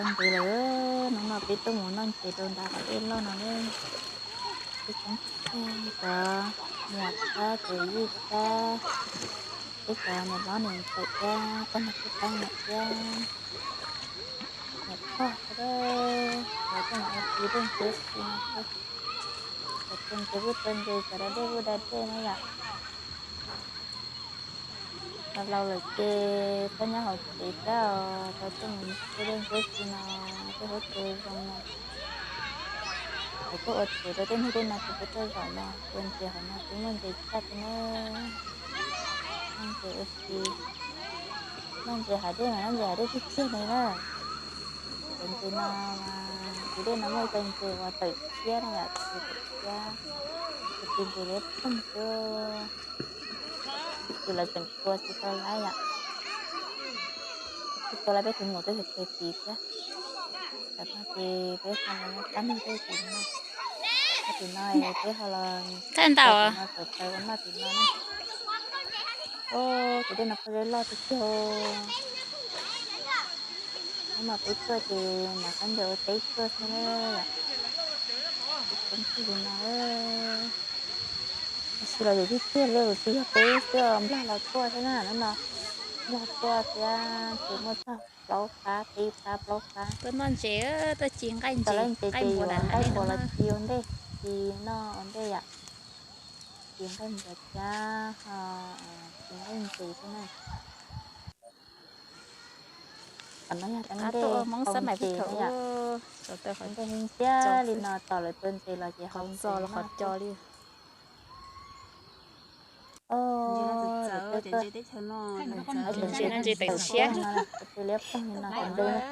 Tau ntev lawm, hnub no peb tuaj mus noj ntses rau nram hav dej loj no ne. Peb coob tshaj, cov muam thiab cov yij thiab, peb cov niam hlob niam ntxawm thiab pab niam pog pab niam thiab niam pog thiab, cov tuaj mus ua si dej ntses si no thiab. Cov txua ntses kuj txua ntses, cov da dej kuj da dej na yom. Los laus lawm ces txhob nyob hauv tsev thiab os, tau tuaj mus ua dej ntses si no, tej huab cua zoo no. Lawv tuaj ua tsev rau tej ntug dej no ces peb tuaj zaum no, ua ntses hauv no ces muaj ntses tshaj thiab na. Noj ntses ua si, noj ntses hav dej mas noj ntses hav dej tiag tiag li na. Cov ntses no, tus dej no muaj ib co ntses uas tawm tshiab na yom, tus tawm tshiab, tus ntses liab ploog xwb, tus lawv tseem tua tsis tau laib yom. Tsis tua laib peb tus mus twb tsis tiv thiab. Tam no ces peb ho los nyob qab ntug dej tim no, qab tim no peb ho los, thaij ntau no tawm plaws ua noj tim no na. Tus dej no pheej loj tiag tiag. Hnub no peb tuaj ces nram qab ntawd ua teb tuaj xwb na. Peb coob tshaj li no. Tab sis los yus twb tiag li, ua tsis yog peb xwb, Nplog los tuaj thiab na, hnub no Nplog tuaj thiab ces muaj txog plaub pab, peb pab plaub pab. Tuaj noj ntses, tuaj ci nqaij ntses, nqaij npuas los ci ua ntej, ci noj ua ntej yom. Ci nqaij npuas thiab ho ci nqaij ntses thiab na. Qhov no yog qab ntej hau ntses na yom. Ntej heev tiag li no tos lawv tua ntses los ces hau ntses no xwb. Ntses no ntses tawm tshiab, tus liab ploog no qhov ntawd.